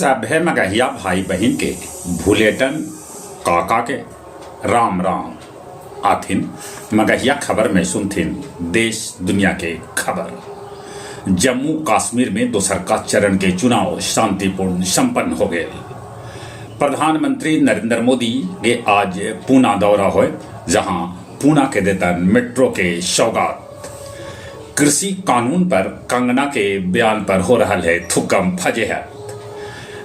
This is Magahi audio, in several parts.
सभे मगहिया भाई बहिन के भुलेटन काका के राम राम। आथिन मगहिया खबर में सुनथिन देश दुनिया के खबर। जम्मू कश्मीर में दोसरका चरण के चुनाव शांतिपूर्ण संपन्न हो गेल। प्रधानमंत्री नरेंद्र मोदी के आज पूना दौरा होए, जहां पूना के देतन मेट्रो के सौगात। कृषि कानून पर कंगना के बयान पर हो रहा है थुक्कम फजेहत।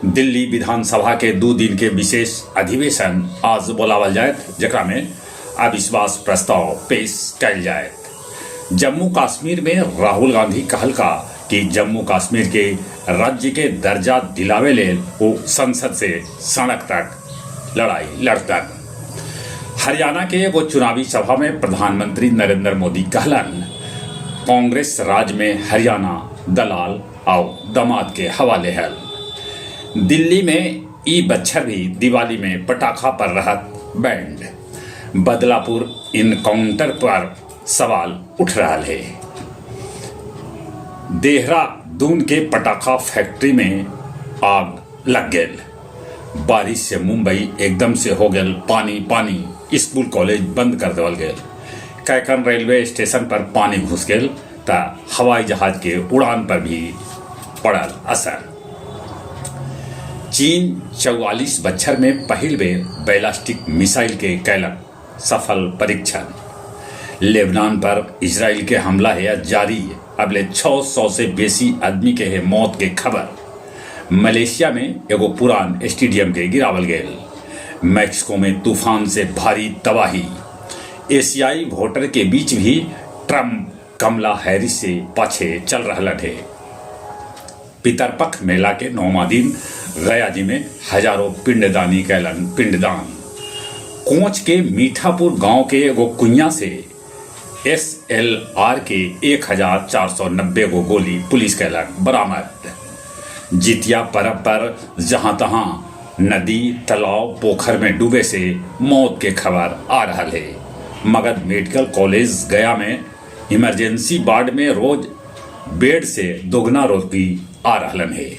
दिल्ली विधानसभा के 2 दिन के विशेष अधिवेशन आज बोलावल जायत, जेकरा में अविश्वास प्रस्ताव पेश कयल जायत। जम्मू कश्मीर में राहुल गांधी कहलका कि जम्मू कश्मीर के राज्य के दर्जा दिलावे लेल वो संसद से सड़क तक लड़ाई लड़तन। हरियाणा के एगो चुनावी सभा में प्रधानमंत्री नरेंद्र मोदी कहलन, कांग्रेस राज में हरियाणा दलाल और दामाद के हवाले हल। दिल्ली में ई बच्छर भी दिवाली में पटाखा पर रहत बैंड। बदलापुर इनकाउंटर पर सवाल उठ रहा है। देहरादून के पटाखा फैक्ट्री में आग लग गेल। बारिश से मुंबई एकदम से हो गेल पानी पानी। स्कूल कॉलेज बंद कर देवल गेल। कैकन रेलवे स्टेशन पर पानी घुस गेल त हवाई जहाज के उड़ान पर भी पड़ल असर। चीन 44 बच्छर में पहिल बेर बैलिस्टिक मिसाइल के कैलक सफल परीक्षण। लेबनान पर इजराइल के हमला है जारी, अबले 600 से बेसी आदमी के है मौत के खबर। मलेशिया में एगो पुरान स्टेडियम के गिरावल गेल। मैक्सिको में तूफान से भारी तबाही। एशियाई वोटर के बीच भी ट्रंप कमला हैरिस से पाछे चल रहा है। पितरपख मेला के 9वां दिन गया जी में हजारों पिंडदानी कैलन पिंडदान। कोच के मीठापुर गांव के एगो कुइया से SLR के 1490 गो गोली पुलिस कैलक बरामद। जितिया परब पर जहां तहां नदी तालाब पोखर में डूबे से मौत के खबर आ रहा है। मगध मेडिकल कॉलेज गया में इमरजेंसी वार्ड में रोज बेड से दोगुना रोगी आ रहलन है।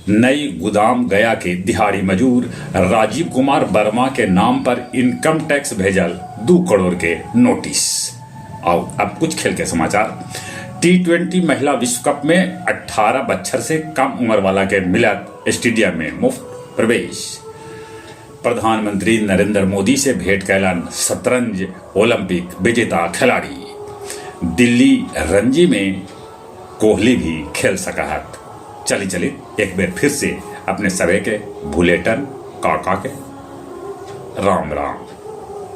नई गोदाम गया के दिहाड़ी मजूर राजीव कुमार वर्मा के नाम पर इनकम टैक्स भेजल 2 करोड़ के नोटिस। और अब कुछ खेल के समाचार। T20 महिला विश्व कप में 18 बच्छर से कम उम्र वाला के मिलत स्टेडियम में मुफ्त प्रवेश। प्रधानमंत्री नरेंद्र मोदी से भेंट कैलन शतरंज ओलंपिक विजेता खिलाड़ी। दिल्ली रणजी में कोहली भी खेल सकहत। चली चली एक बार फिर से अपने सभे के भुलेटन काका के राम राम।